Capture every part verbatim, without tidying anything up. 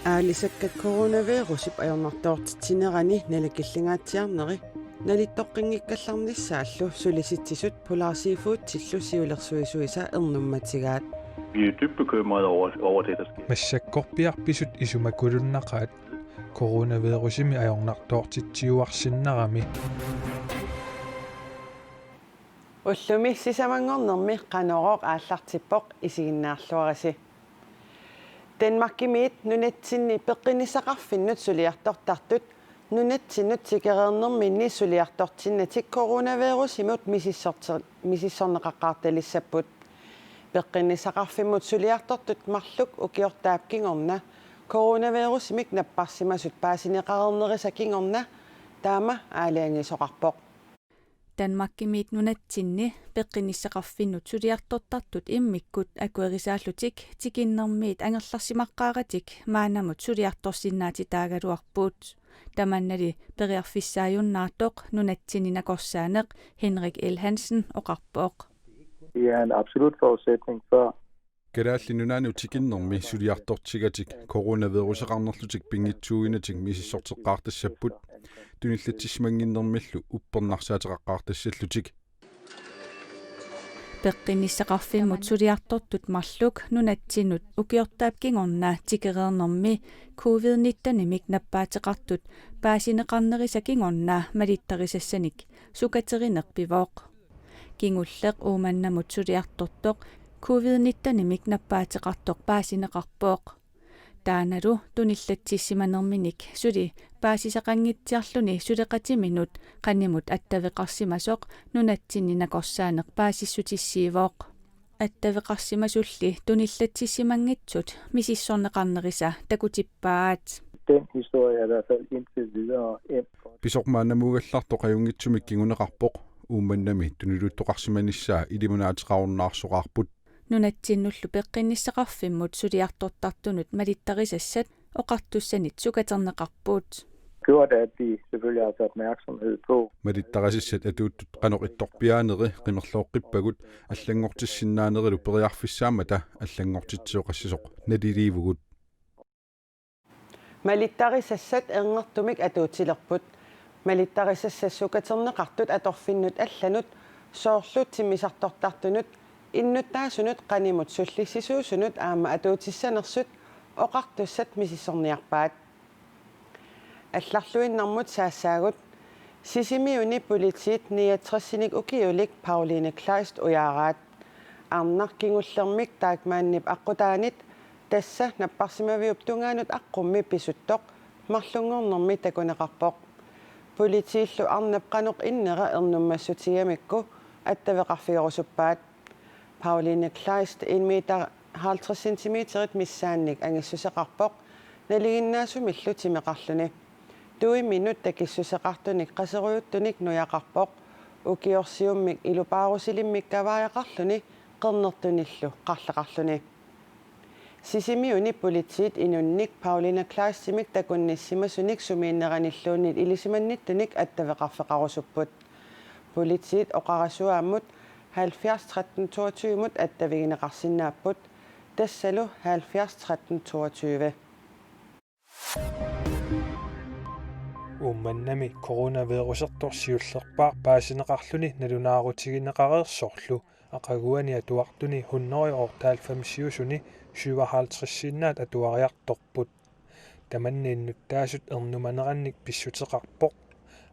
Aalisakkat coronavirusip ajornartoortitsinerani nalakillingaatsiarneri nalittoqqinngikkallarnissaallu Sulisitsisut Polar Seafoodsillu siulersuisuisa ernummatigaat. Vi er dybt bekymrede over, over det, der sker. Massakkorpiaq pisut isumakulunnaqaat coronavirusimi ajornartoortitsiuarsinnarami. Ullumi sisamanngornermi Qanorooq aallartippoq, isiginnaarluarisi. Danmarkimiit nunatsinni peqqinnissaqarfinnut suliartortartut nunatsinnut tikereernerminni suliartortinnatik coronavirusimut misissorti-, misissorneqaqqaartalissapput. Peqqinnissaqarfimmut suliartortut marluk ukiortaap kingorna coronavirusimik napparsimasut paasineqareernerisa kingorna taama aalajangiisoqarpoq. Danmarkimiit nunatsinni peqqinnissaqarfinnut suliartortartut immikkut akuerisaallutik tikinnermiit angerlarsimaqqaaratik maannamut suliartorsinnaatitaagaluarput. Tamannali periarfissaajunnaartoq nunatsinni nakorsaaneq Henrik L. Hansen oqarpoq. Det er en absolut forudsætning for Kalaallit Nunaannut tikinnermi suliartortigatik coronaviruseqarnerlutik pinngitsuuinatik misissorteqqaartassapput, tunillatsissimannginnermillu uppernarsaateqaqqaartassallutik. Peqqinnissaqarfimmut suliartortut marluk nunatsinnut ukiortaap kingorna tikereernermi covid nittenimik nappaateqartut paasineqarnerisa kingorna malittarisassanik sukaterineq pivoq. Kingulleq Uummannamut suliartortoq covid nittenimik nappaateqartoq paasineqarpoq. Taannalu tunillatsissimanerminik suli paasisaqanngitsiarluni suleqatiminut qanimut attaveqarsimasoq nunatsinni nakorsaaneq paasissutissiivoq. Attaveqarsimasulli tunillatsissimanngitsut misissorneqarnerisa takutippaat. Den historie er i hvert fald indtil videre endt for. Pisoq maannamuugallartoq ajunngitsumik kinguneqarpoq, Uummannami tuniluttoqarsimanissaa ilimanaateqarunnaarsoqaarput. Nunatsinnullu peqqinnissaqarfimmut suliartortartunut malittarisassat oqartussanit sukaterneqarput. Gjort, at vi selvfølgelig har sat opmærksomhed på. Malittarisassat atuuttut qanoq ittorpiaaneri qimerlooqqippagut allanngortissinnaanerilu periarfissaammata allanngortitsisoqassisoq naliliivugut. Malittarisassat erngertumik atuutilerput. Malittarisassat sukaterneqartut atorfinnut allanut, soorlu timmisartortartunut, innuttaasunut qanimut sullissisuusunut aamma atuutissanersut oqartussat misissorniarpaat. Allarluinnarmut saassaagut. Sisimiuni politiit niogtresinik ukiulik Pauline Kleist ujaaraat. Arnaq kingullermik Deichmannip aqqutaanit, tassa napparsimaviup tungaanut aqqummi pisuttoq, marlunngornermi takuneqarpoq. Politiillu arnap qanoq innera ernummassutigamikku attaveqarfigerusuppaat. Pauline Kleist en meter halvtreds centimeterit missaannik angissuseqarpoq, nalinginnaasumillu timeqarluni. Tuiminut takissuseqartunik qaserujuttunik nujaqarpoq, ukiorsiummik ilupaarusilimmik kavaateqarluni qernertunillu qarleqarluni. Sisimiuni politiit inunnik Pauline Kleistimik takunnissimasunik sumiinneranilluunniit ilisimannittunik attaveqarfeqarusupput. Politiit oqarasuaammut halvfjerds tretten toogtyve-mut attavigineqarsinnaapput, tassalu halvfjerds tretten toogtyve. Uummannami coronavirusertoq siullerpaaq paasineqarluni nalunaarutigineqareersorlu aqaguani atuartuni hundrede otteoghalvfemsiusuni syvoghalvtredsiinnaat atuariartorput. Tamanna innuttaasut ernumanerannik pissuteqarpoq.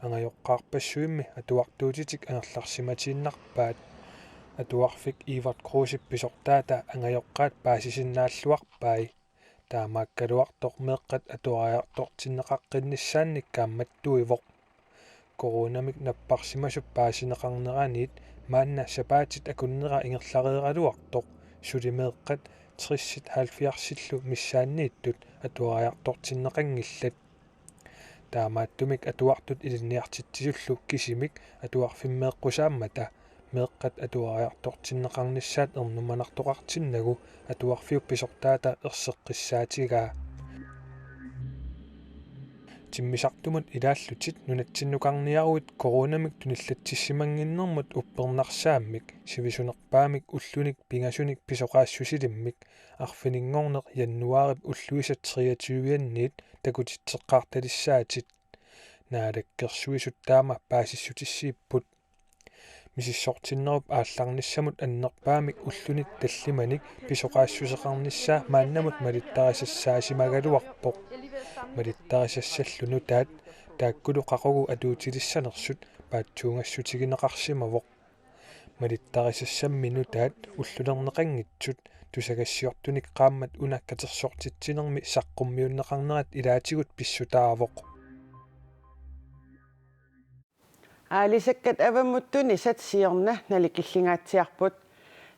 Angajoqqaarpassuimmi atuartuutitik angerlarsimatiinnarpaat. Atuarfik Evert Krusep pisortaata angajoqqaat paasisinnaalluarpai. Taamaakkaluartoq meeqqat atuariartortinneqaqqinnissaannik kaammattuivoq. Coronamik napparsimasup paasineqarneraniit maanna sapaatit akunnera ingerlareeraluartoq suli meeqqat tressit halvfjerdsillu missaanniittut atuariartortinneqanngillat. Taamaattumik atuartut ilinniartitsisullu kisimik atuarfimmeeqqusaammata meeqqat atuariartortinneqarnissaat ernumanartoqartinnagu atuarfiup pisortaata erseqqissaatigaa. Timmisartumut ilaallutit nunatsinnukarniaruit coronamik tunillatsissimannginnermut uppernarsaammik sivisunerpaamik ullunik pingasunik pisoqaassutilimmik arfininngorneq januaarip ulluisa treogtyve-anniit takutitseqqaartalissaatit. Naalakkersuisut taama paasissutissiipput. Misissortinnerup aallarnissamut annerpaamik ullunik tallimanik pisoqaassuseqarnissaa maannamut malittarisassaasimagaluarpoq. Malittarisassallu nutaat taakkulu qaqugu atuutilissanersut paatsuungassutigineqarsimavoq. Malittarisassammi nutaat ullulerneqanngitsut tusagassiortunik qaammat una katersortitsinermi saqqummiunneqarnerat ilaatigut pissutaavoq. Aalisakkat avammut tunisat siorna nalikillingaatsiarput.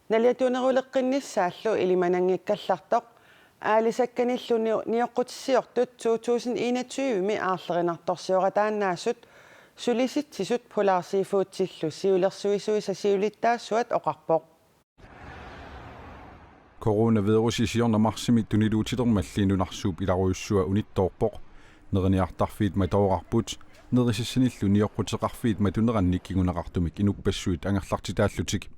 Naliatuuneruleqqinnissaallu ilimananngikkallartoq aalisakkanillu nio-, nioqqutissiortut to tusind enogtyve-mi aarlerinartorsiorataannaasut sulisitsisut Polar Seafoodsillu siulersuisuisa siulittaasuat oqarpoq. Coronavirusi siorna marsimi tuniluutilermalli nunarsuup ilarujussua unittoorpoq. Neriniartarfiit matoorarput, nerisassanillu nioqquteqarfiit matunerannik kinguneqartumik inuppassuit angerlartitaallutik.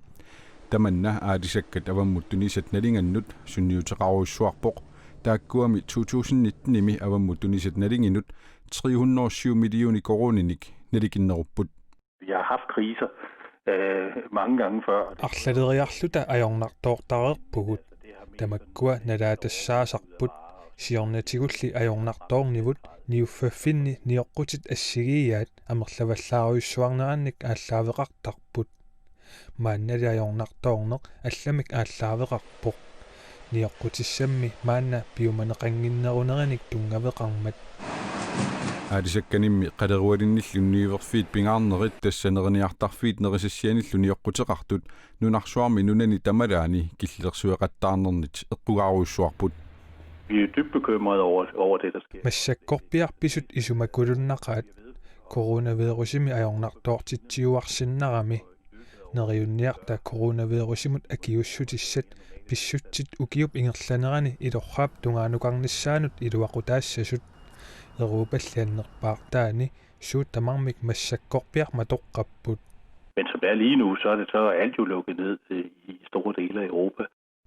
Tamanna aalisakkat avammut tunisat nalingannut sunniuteqarujussuarpoq. Taakkuami to tusind nitten-imi avammut tunisat nalinginut tre hundrede og syv millioner koruuninik nalikinnerupput. Vi har haft kriser øh, mange gange før. Arlaleriarluta ajornartoortareerpugut. Tamakkua nalaatassaasarput, siornatigulli ajornartoornivut niuffaffinni nioqqutit assigiiaat amerlavallaarujussuarnerannik aallaaveqartarput. Maannali ajornartoorneq allamik aallaaveqarpoq. Nioqqutissammi maanna piumaneqannginnerunerinik tunngaveqarmat. Aalisakkanimmi qalerualinnillu niuerfiit pingaarnerit tassa neriniartarfiit nerisassianillu nioqquteqartut nunarsuarmi nunani tamalaani killilersueqattaarnernit eqqugaarujussuarput. Vi er dybt bekymrede over, over det, der sker. Massakkorpiaq pisut isumakulunnaqaat coronavirusimi ajornartoortitsiuarsinnarami. Neriunniarta coronavirusimut akiuussutissat pissutsit ukiup ingerlanerani ilorraap tungaanukarnissaanut iluaqutaassasut. Europalli annerpaartaani suut tamarmik massakkorpiaq matoqqapput. Men som det er lige nu, så er det så alt jo lukket ned øh, i store dele af Europa.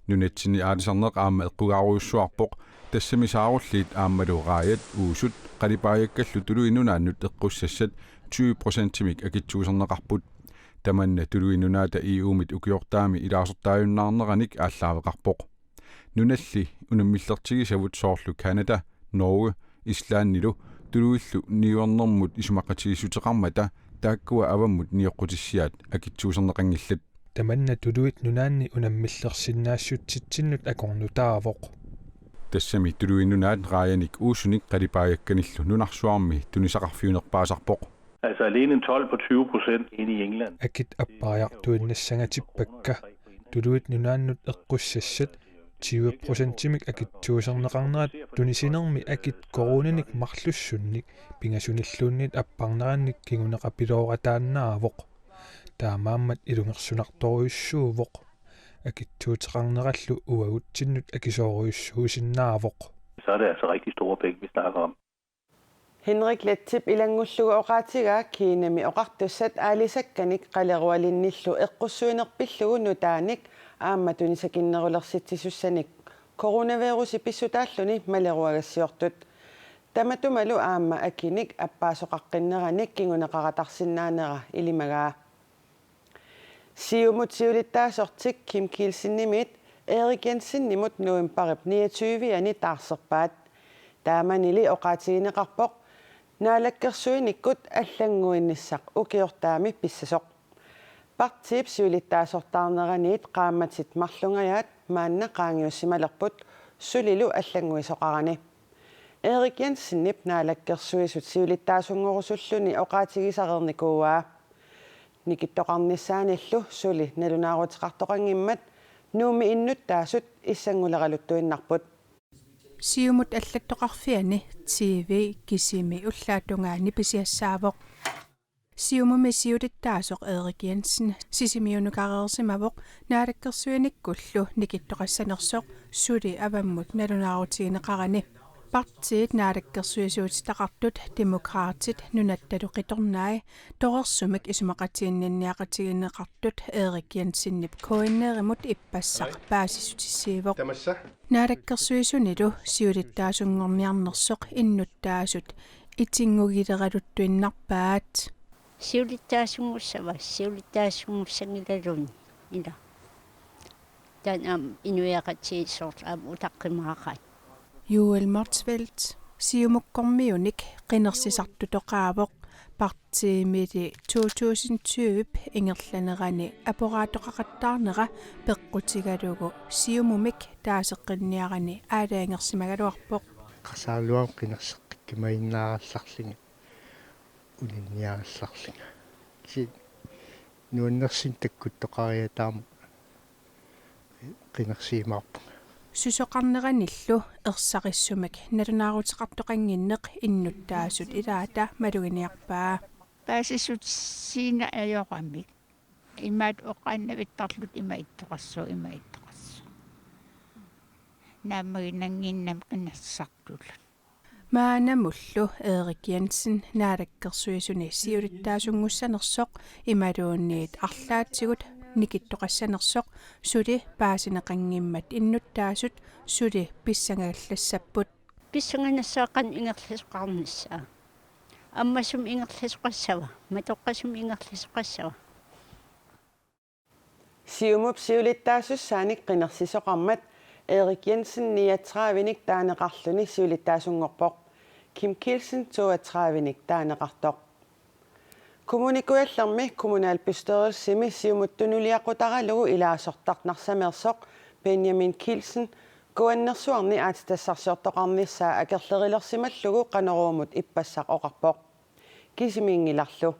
Nunatsinni aalisarneq aamma eqqugaarujussuarpoq, tassami saarulliit aammalu raajat uusut qalipaajakkallu tuluit nunaannut eqqussassat tyve procentimik akitsuuserneqarput. Tamanna tuluit nunaata E U-mit ukiortaami ilaasortaajunnaarneranik aallaaveqarpoq. Nunalli unammillertigisavut soorlu Canada, Norge, Islandilu tuluillu niuernermut isumaqatigiissuteqarmata taakkua avammut nioqqutissiaat akitsuuserneqanngillat. Tamanna tuluit nunaanni unammillersinnaassutsitsinnut akornutaavoq. Tassami tuluit nunaat raajanik uusunik qalipaajakkanillu nunarsuarmi tunisaqarfiunerpaasarpoq. Altså alene en told på tyve procent inde i England. Akit appariartuinnassangatippakka. Tuluit nunaannut eqqussassat tyve procentimik akitsuuserneqarnerat tunisinermi akit koruuninik marlussunnik pingasunilluunniit apparnerannik kinguneqapiloorataannaavoq. Taamaammat ilungersunartorujussuuvoq. Akitsuuteqarnerallu uagutsinnut akisoorujussuusinnaavoq. Så er det altså rigtig store penge, vi snakker om. Henrik Lettip ilanngullugu oqaatigaa Kinami oqartussat aalisakkanik qalerualinnillu eqqussuineq pillugu nutaanik aamma tunisakinnerulersitsisussanik coronavirusi pissutaalluni maleruagassiortut. Tamatumalu aamma akinik appaasoqaqqinneranik kinguneqaratarsinnaanera ilimagaa. Siumut siulittaasortik Kim Kielsenimiit Erik Jensenimut novembarip niogtyve-ani taarserpaat. Taamanili oqaatigineqarpoq naalakkersuinikkut allannguinnissaq ukiortaami pissasoq. Partiip siulittaasortaarneraniit qaammatit marlungajaat maanna qaangiussimalerput sulilu allannguisoqarani. Erik Jensenip naalakkersuisut siulittaasunngorusulluni oqaatigisareernikuuaa. Nikittoqarnissaanillu suli nalunaaruteqartoqanngimmat Nuummi innuttaasut issannguleraluttuinnarput. Siumut allattoqarfiani T V kisimi ullaap tungaani pisiassaavoq. Siumumi siulittaasoq Erik Jensen Sisimiunukareersimavoq naalakkersuinikkullu nikittoqassanersoq suli avammut nalunaarutigineqarani. Partiit naalakkersuisuutitaqartut Demokraatit nunattalu qitornai torersumik isumaqatiginninniaqatigineqartut Erik Jensenip K N R-imut ippassaq paasissutissiivoq. Tamassa. Naalakkersuisunilu siulittaasunngorniarnersoq innuttaasut itinngugileralunnarpaat. Siulittaasunngussavat, siulittaasunngussanngillat ila. Taanna aamma inuiaqatigiit soorlu aamma utaqqimaaqqat. Joel Motzfeldt Siumukkormiunik qinersisartutoqaavoq, partiimili to tusind tyve ingerlanerani aporaatoqaqattaarnera peqqutigalugu Siumumik taaseqqinniarani aalajangersimagaluarpoq. Qasaaluam qinerseqqikkumaginnaarallarlunga, ununniarallarlunga. Kisianni nuannersunik takkuttoqariataarmat qinersiumaarpunga. Susoqarneranillu ersarissumik nalunaaruteqartoqannginneq innuttaasut ilaata maluginiarpaa. Paasissutissiineq ajoramik. Imaat oqaannavittarlutik ima ittoqassaaq, ima ittoqassaaq. Naammaginannginnami qinersisartullutik. Maannamullu Erik Jensen naalakkersuisuni siulittaasunngussanersoq imaluunniit arlaatigut nikittoqassanersoq suli paasineqanngimmat innuttaasut suli pissangagallassapput. Pissanganassaaq qanoq ingerlasoqarnissaa. Ammasumik ingerlasoqassava, matoqqasumik ingerlasoqassava. Siumup siulittaasussaanik qinersisoqarmat Erik Jensen niogtredive-nik taaneqarluni siulittaasunngorpoq. Kim Kielsen toogtredive-nik taaneqartoq. Kommune Kujallermi kommunalbestyrelsimi Siumut tunuliaqutaralugu ilaasortaq Narsameersoq Benjamin Kielsen Kuannersuarni aatsitassarsiortoqarnissaa akerlerilersimallugu Qanoruumut ippassaq oqarpoq. Kisimiinngilarlu.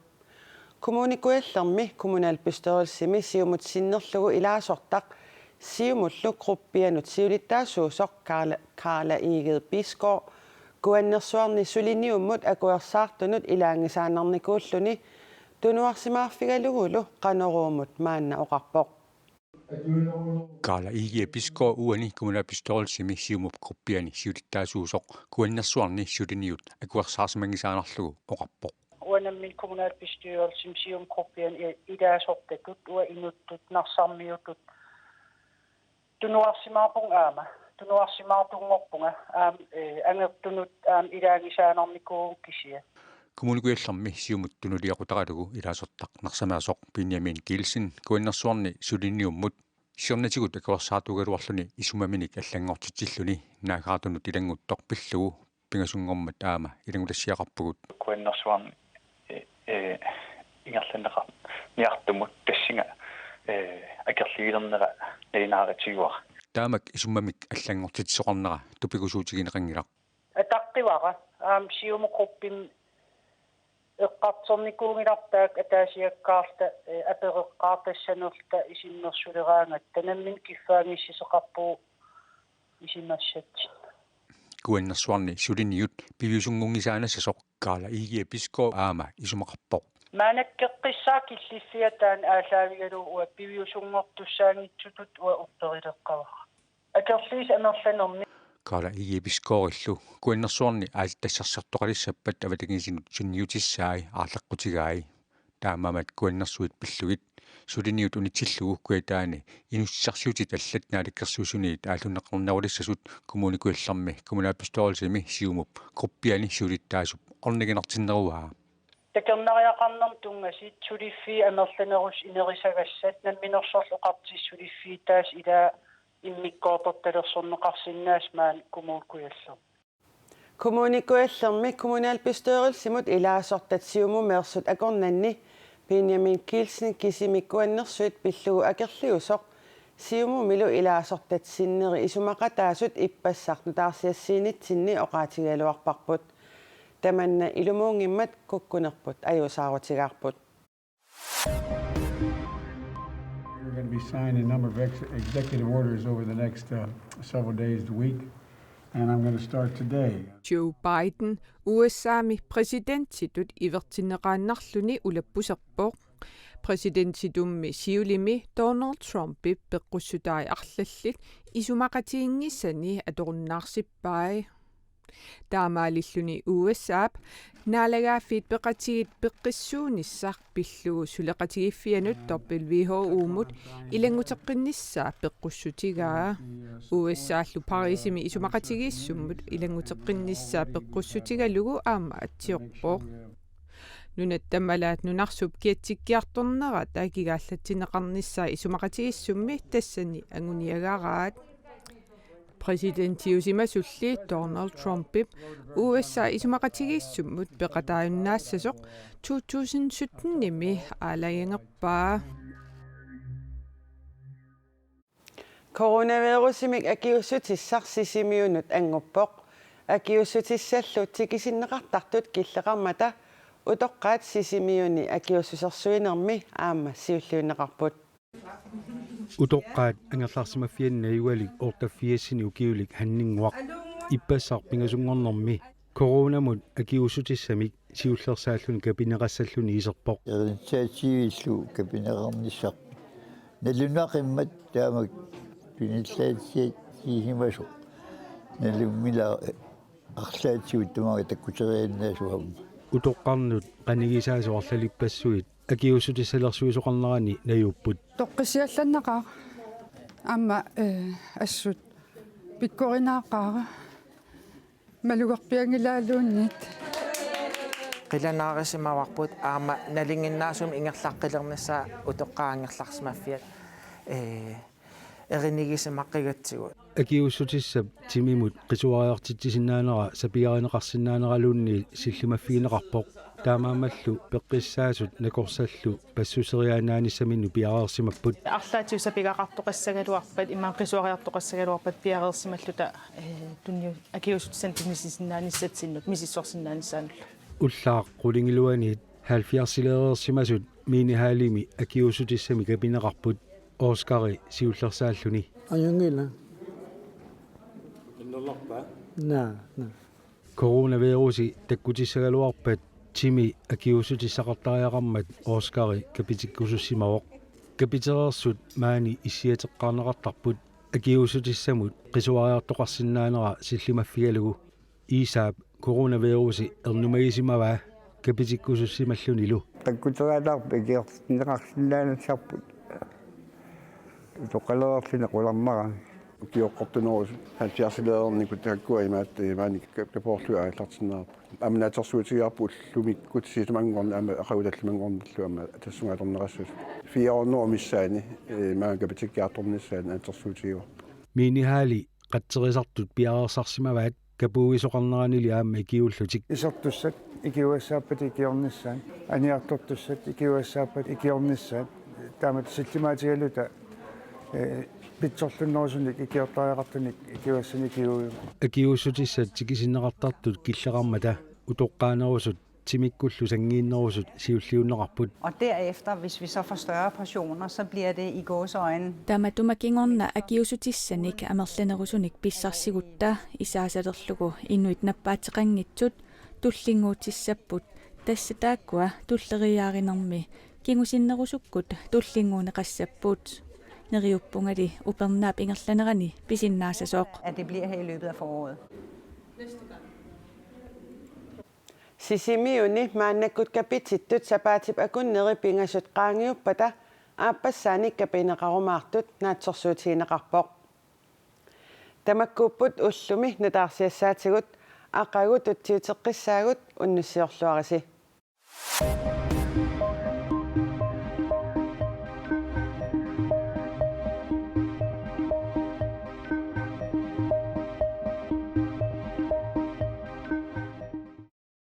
Kommune Kujallermi kommunalbestyrelsimi Siumut sinnerlugu ilaasortaq Siumullu gruppianut siulittaasuusoq Karla, Karla Egede Bisgaard Kuannersuarni suliniummut akuersaartunut ilaanngisaannarnikuulluni tunuarsimaarfigalugulu Qanoruumut maanna oqarpoq. Karla Egede Bisgaard uani kommunalbestyrelsimi Siumup gruppiani siulittaasuusoq Kuannersuarni suliniut akuersaarsimanngisaannarlugu oqarpoq. Uanga nammineq kommunalbestyrelsimi Siumup gruppiani i-, ilaasortatut uanga inuttut narsarmiutut tunuarsimaarpunga aamma. Tunuarsimaartunngorpunga aamma, eh, angertunut aamma ilaanngisaannarnikuuvugut kisianni. Kommune Kujallermi Siumut tunuliaqutaralugu ilaasortaq Narsameersoq Benjamin Kielsen Kuannersuarni suliniummut siornatigut akuersaartuugaluarluni isummaminik allanngortitsilluni naaggaartunut ilannguttoq pillugu pingasunngormat aamma ilanngutassiaqarpugut. Kuannersuarni, eh, eh, ingerlanneqar-, niartumut tassunga, eh, akerliulernera nalunaarutigaara. Taamak isummamik allanngortitsisoqarnera tupigusuutigineqanngilaq. Ataqqivara, aamma Siumup gruppimi eqqartornikuunngilarput taakku ataasiakkaarluta, eh, apereqqaartassanerluta isummersuleraangatta, nammineq kiffaanngissuseqarpugut isumassatsinni. Kuannersuarni suliniut piviusunngunngisaannassasoq Karla Egede Bisgaard aamma isumaqarpoq. Maannakkeqqissaaq killiffia taanna aallaavigalugu uanga piviusunngortussaanngitsutut uanga upperileqqavara. Akerliisa amerlanermi. Karla Egede Bisgaardillu Kuannersuarni aatsitassarsiortoqalissappat avatangiisinut sunniutissai aarleqqutigai. Taamaammat kuannersuit pillugit suliniut unitsillugu Kujataani inussisarsiutit allat naalakkersuisuniit aallunneqarnerulissasut Kommune Kujallermi kommunalbestyrelsimi Siumup gruppiani siulittaasup orniginartinneruaa. Takornariaqarnermut tunngasut suliffiit amerlanerusoq inerisagassat namminersorlutik oqartut suliffiit tassa ilaa immikkoortortalersorneqarsinnaasut maani Kommune Kujallermi. Kommune Kujallermi kommunalbestyrelsimut ilaasortat Siumumeersut akornanni Benjamin Kielsen kisimik kuannersuit pillugu akerliusoq Siumumilu ilaasortat sinneri isumaqataasut ippassaq nutaarsiassiinitsinni oqaatigigaluarparput. Tamanna ilumuunngimmat kukkunerput ajuusaarutigaarput. We're gonna be signing a number of ex-, executive orders over the next, uh, several days, the week, and I'm gonna start today. Joe Biden U S A-mi præsidentitut ivertinneqaannarluni ulappuserpoq. Præsidentitummi siulimi Donald Trumpip peqqussutai arlallit isumaqatiginngisani atorunnaarsippai. Taamaalilluni U S A-p naalagaaffiit peqatigiit peqqissuunissaq pillugu suleqatigiiffianut W H O-mut ilannguteqqinnissaa peqqussutigaa. U S A-llu Parisimi isumaqatigiissummut ilannguteqqinnissaa peqqussutigalugu aamma atsiorpoq. Nunat tammalaat nunarsuup kiatsikkiartornerata kigaallatsinneqarnissaa isumaqatigiissummi tassani anguniagaraat. Præsidentiusimasulli Donald Trumpip U S A isumaqatigiissummut peqataajunnaassasoq to tusind sytten-imi aalajangerpaa. Coronavirusimik akiuussutissaq Sisimiunut annguppoq. Akiuussutissallu tikisinneqartartut killeqarmata utoqqaat Sisimiuni akiuussusersuinermi aamma siulliunneqarput. Utoqqaat angerlarsimaffianni najugalik otteogfirsini ukiulik Hanninnguaq ippassaq pingasunngornermi coronamut akiuussutissamik siullersaalluni kapineqassalluni iserpoq. Erinitsaatsivillu kapineqarnissarput. Nalunaqimmat taamak tunillaatsiatsiisimasoq. Nalummila arlaatigut tamaanga takkuteriaannaasuarmi. Utoqqarnut qanigisaasut arlalippassuit akiuussutissalersuisoqarnerani najuupput. Toqqissallannaqaaq aamma, eh, assut pikkorinaaqaaq. Malugerpianngilaaluunniit. Qilanaarisimavarput aamma nalinginnaasumik ingerlaqqilernissaa utoqqaat angerlarsimaffiat, ee, erinigisimaqqigatsigu. Akiuussutissap timimut qisuariartitsisinnaanera sapigaarineqarsinnaaneraluunniit sillimaffigineqarpoq. Taamaammallu peqqissaasut nakorsallu passuseriaannaanissaminut piareersimapput. Arlaatigut sapigaqartoqassagaluarpat, imaluunniit qisuariartoqassagaluarpat piareersimalluta, eh, tunniu-, akiuussutissanik tunisisinnaanissatsinnik misissorsinnaanissaanullu. Ullaaq qulingiluaniit halvfjerdsileereersimasut Minihallimi akiuussutissamik kapineqarput. Oscari siullersaalluni. Ajunngilaq. Innerlarpa? Naa, naa. Coronavirusi takkutissagaluarpat timi akiuussutissaqartariaqarmat Oscari kapitikkusussimavoq. Kapitereersut maani issiateqqaarneqartarput akiuussutissamut qisuariartoqarsinnaanera sillimaffigalugu. Isaap coronavirusi ernumagisimavaa kapitikkusussimallunilu. Takkuteriataarput ikiortinneqarsinnaanissarput. Utoqqalereerluni qularnarami. Ukioqqortunerusut halvfjerdsileernikkut taakkua imaat, imaannik ka-, kapoorlugit aallartinneqarput. Aamma naatsorsuutigaarput ullumikkut sisamanngorneq aamma aqagu tallimanngornerlu aamma tassunga atorneqassasoq. Fire hundrede missaani, eh, maanga kapitikkiartornissaat naatsorsuutigaarput. Minihalli qatserisartut piareersarsimavaat kapuugisoqarneranili aamma ikiuullutik. Isertussat ikiugassaappata ikiornissaat, aniartortussat ikiugassaappata ikiornissaat, taamatut sillimaatigaluta, eh, pitsorlunnerusunik ikiortariaqartunik ikiugassanik ikiuivoq. Akiuussutissat tikisinneqartartut killeqarmata utoqqaanerusut timikkullu sanngiinnerusut siulliunneqarput. Og derefter, hvis vi så får større portioner, så bliver det i gåseøjne. Tamatuma kingorna akiuussutissanik amerlanerusunik pissarsigutta isaasalerlugu inuit nappaateqanngitsut tullinnguutissapput, tassa taakkua tulleriiaarinermi kingusinnerusukkut tullinnguunneqassapput. Neriuppungali upernaap ingerlanerani pisinnaassasoq. At det bliver her i løbet af foråret. Sisimiuni maannakkut kapitittut sapaatip akunneri pingasut qaangiuppata aappassaanik kapineqarumaartut naatsorsuutigineqarpoq. Tamakkuupput ullumi nutaarsiassaatigut, aqagu tutsiuteqqissaagut, unnussiorluarisi.